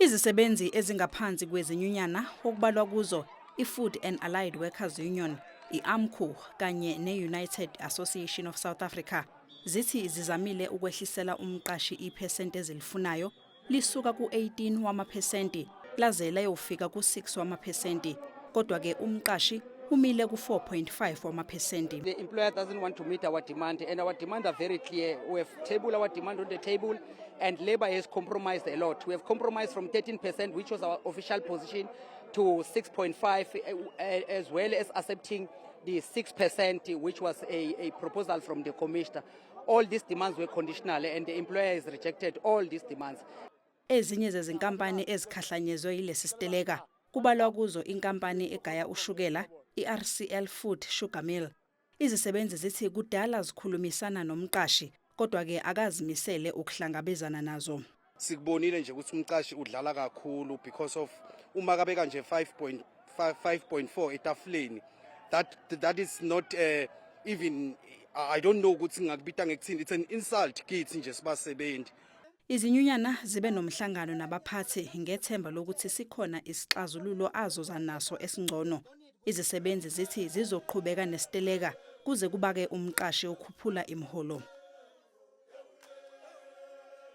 Izisebenzi ezingaphansi kwezinyunyana, okubalwa kuzo i-Food and Allied Workers Union, i-AMCU kanye ne-United Association of South Africa, zithi zizamile ukwehlisela umqashi iphesenti ezilifunayo lisuka ku-18 wamaphesenti laze layofika ku-6 wamaphesenti, kodwa-ke umqashi umile ku-4.5 wamaphesenti. The employer doesn't want to meet our demand, and our demands are very clear. We have tabled our demand on the table, and labor has compromised a lot. We have compromised from 13%, which was our official position, to 6.5, as well as accepting the 6%, which was a proposal from the commissioner. All these demands were conditional, and the employer has rejected all these demands. Ezinye zezinkampani ezikhahlanyezwe yilesi siteleka kubalwa kuzo inkampani egaya ushukela i-RCL Food Sugar Mill. Izisebenzi zithi kudala zikhulumisana nomqashi, kodwa-ke akazimisele ukuhlangabezana nazo. Sikubonile nje ukuthi umqashi udlala kakhulu because of uma kabeka nje 5.5 5.4 etafuleni, that is not even, I don't know ukuthi ngingakubita ngekuthini. It's an insult kithi nje sibasebenzi. Izinyunyana zibe nomhlangano nabaphathi ngethemba lokuthi sikhona isixazululo azoza naso esingcono. Izisebenzi zithi zizoqhubeka nesiteleka kuze kubake umqashi ukhuphula imiholo.